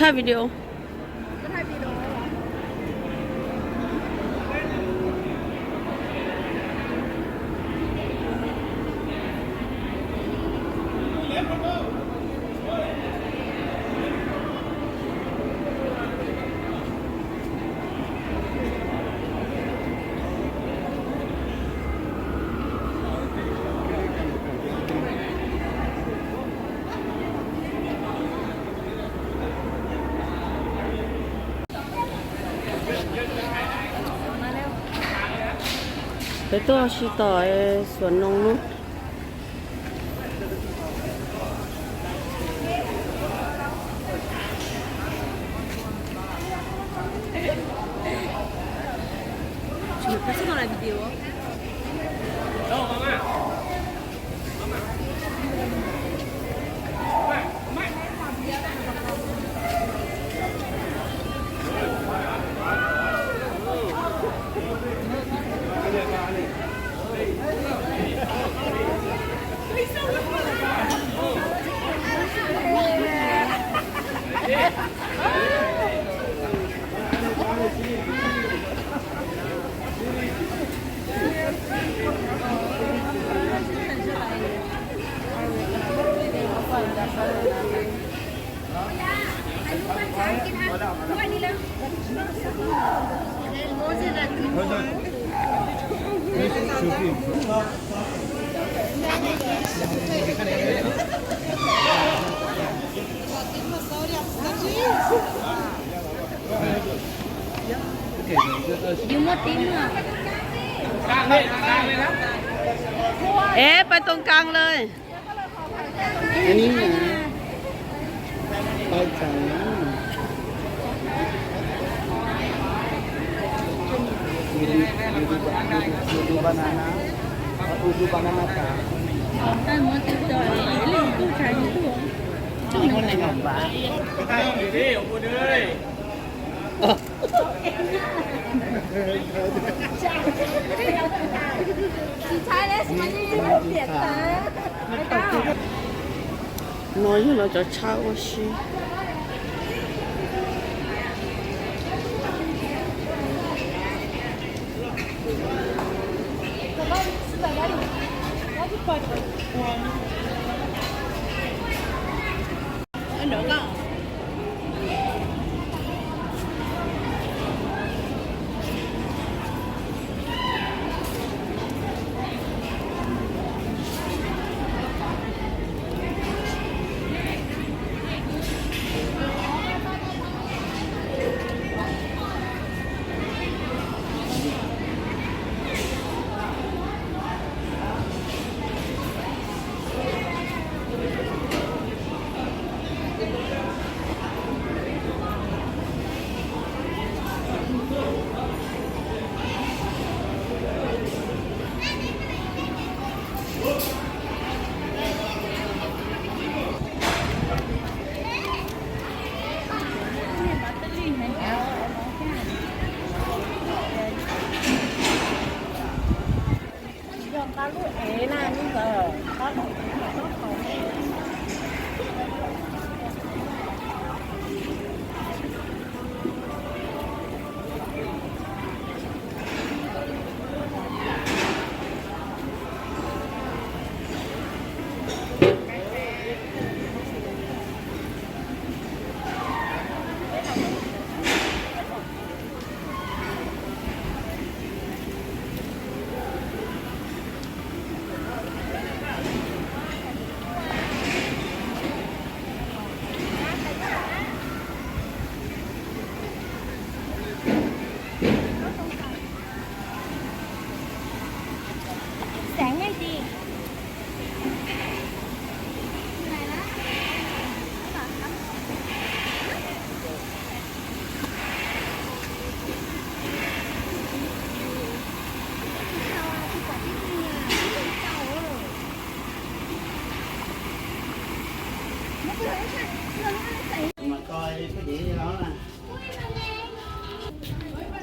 Thaij video. Peb tuaj ua si tom xuas noos no. Yus muaj tib muag. Es pais too kas lawm. Pais txog na. Tus banana, tus banana tas. No yog lawv cov tshaj ua si.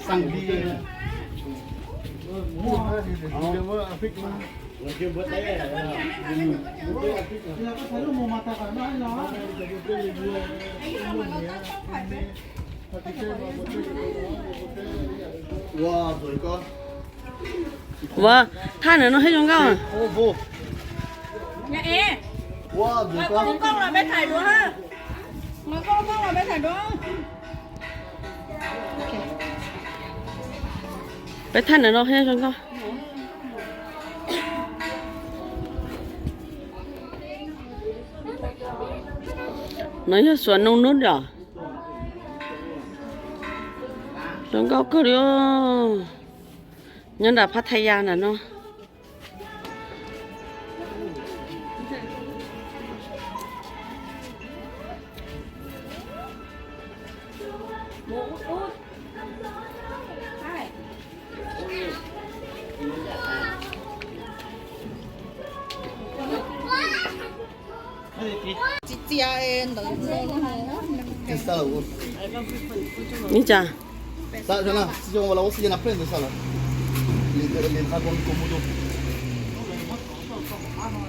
Xeev Vis, Ua, thaj ntawm no thiab zoo nkauj. Peb thaj ntawm no thiab zoo nkauj. No yog xuas noog nub yom. Zoo nkauj kawg li. Nyob nram Pattaya ntawm no. Li cas?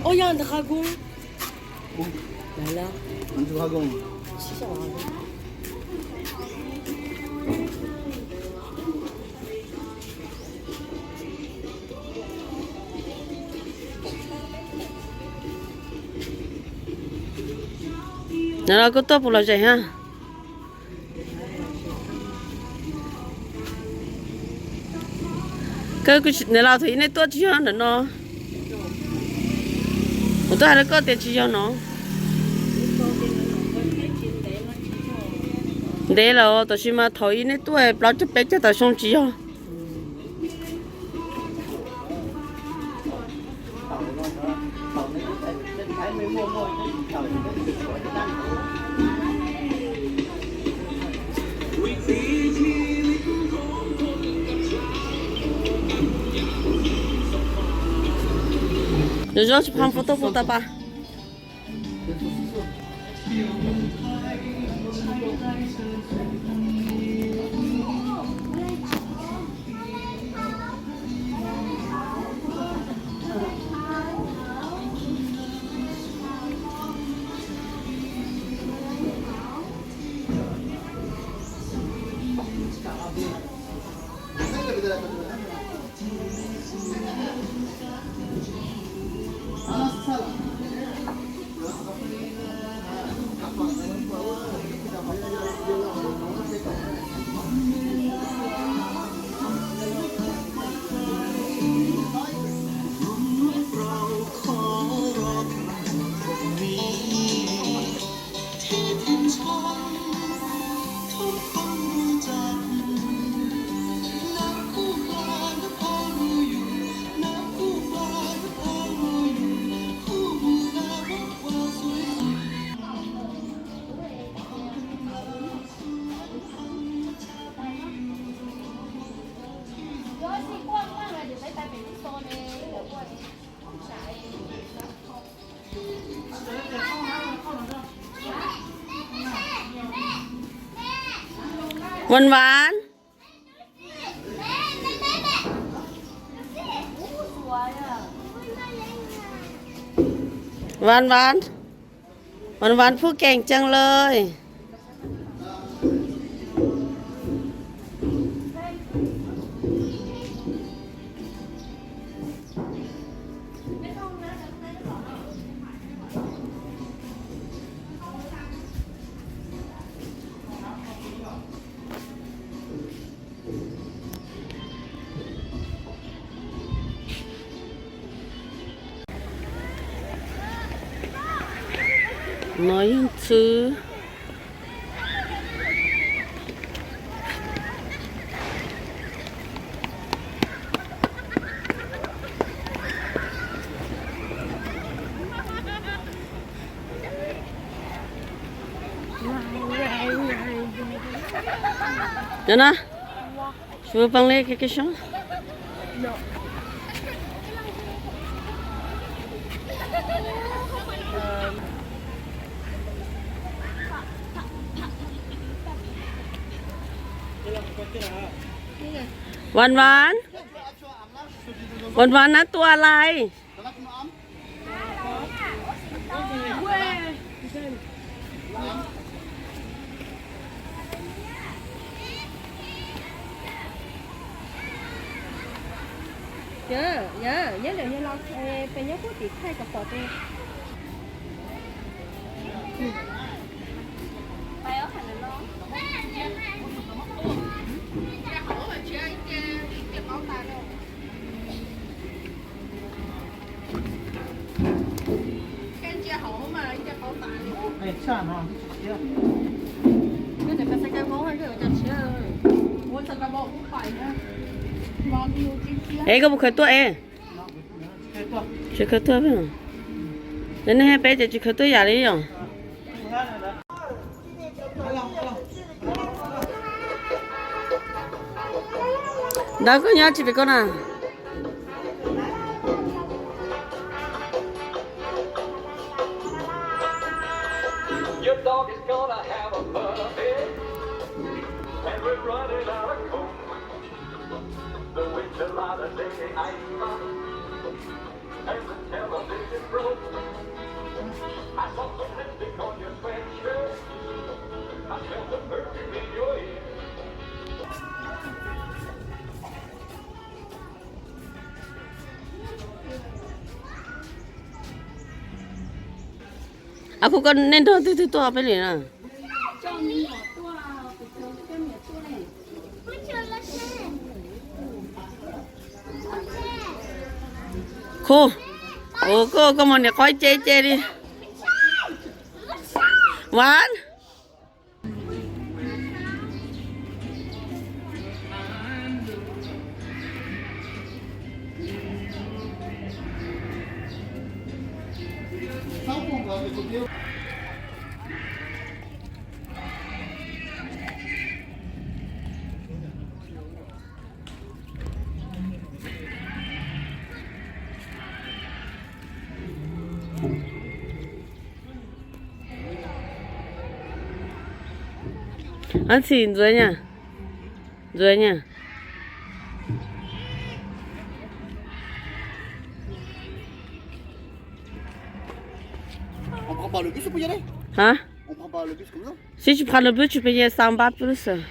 Ua yog ntawm qhov kub. No los koj tuaj puas lom zem ha? Koj, kuv tsis, niam laus, thaum ub nej tuaj tsis yog ntawm no. Kuv twb hais rau koj tias tsis yog no. Ntev lawm, tab sis mas thaum ub nej tuaj plaub caug peb caug tawm xyoo tsis yog. Nws zoo tsis pha foto puas tau pas. Van Van. Van Van. Van Van พูดเก่งจังเลย No yog ntxhw. Cov na, sub paj li ke ke soo. Van Van. Ua vaj nab tua lais. Nyob lawm, nyob lawm, peb nyob puag tim thaij kom pom tus. Es koj puas khaws tuaj es? Tsis khaws tuaj. Nej peb ces tsis khaws tuaj yam li os. Ntawd koj nyob tsis pem koj na. A, kuv, koj nej nrog twg twg tuaj peb li na? Khu, ua koj, koj mas niam qhuav ib ce ib ce li. Vas. Ab txhim ntxuav nyaj, ntxuav nyaj. Ha? Sib tsis phaj lug pub tsis pes yes xa npab pub xwb.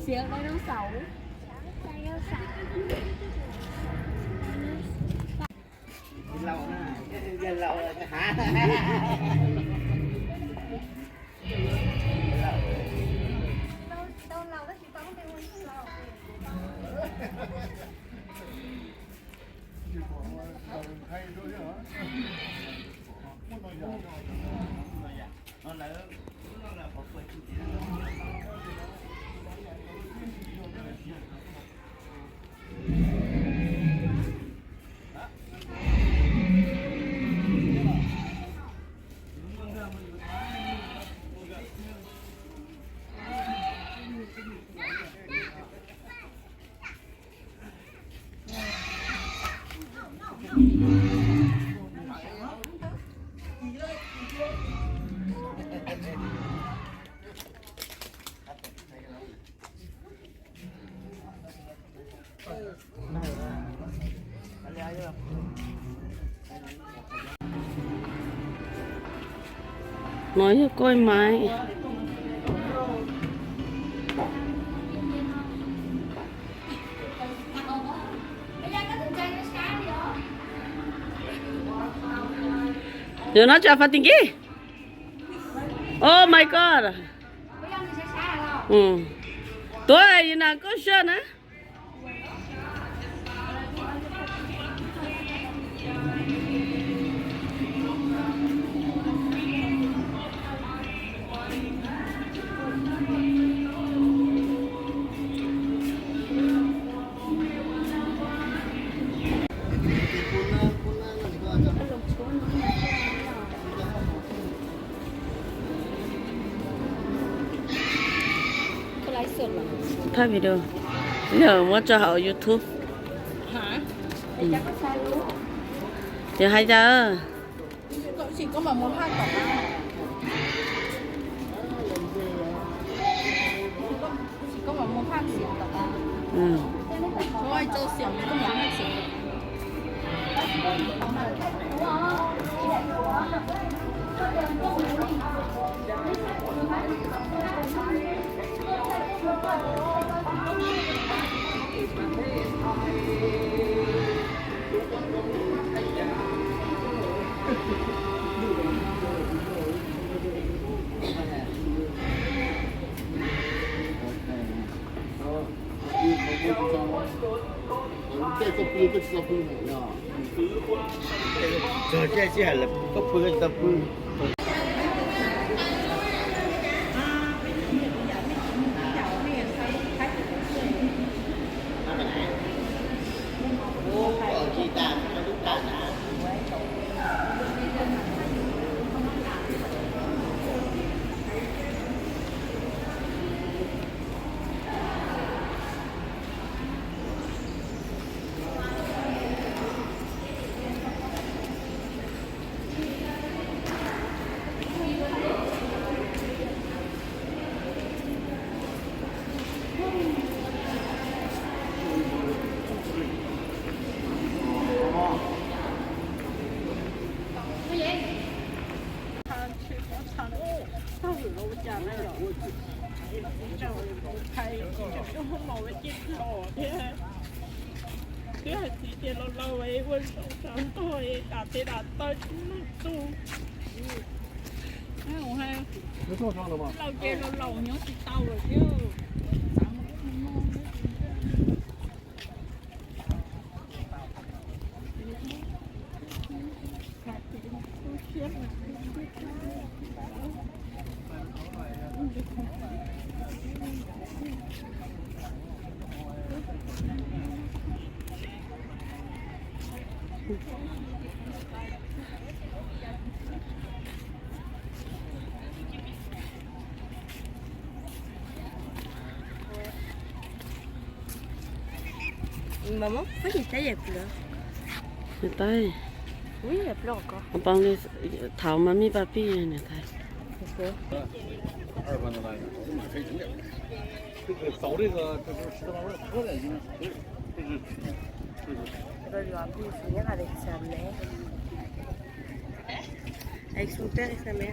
Xiav dinosaur. No yog koj mas. Yog no tsa fa ting ki. Oh my God. Tuav yus na koj saj na. Thaij video, yog muab tso hauv YouTube. Yog hais tias Twb hais txiv tias los laus ua zoo tsav ntog es dam tes dam taw tsis muaj tug. Laus ces los laus nyob tsis tau lawm thiab. Tab, pab li thaum mas mij pab pij nws thaum. Ai, sun teb xa me.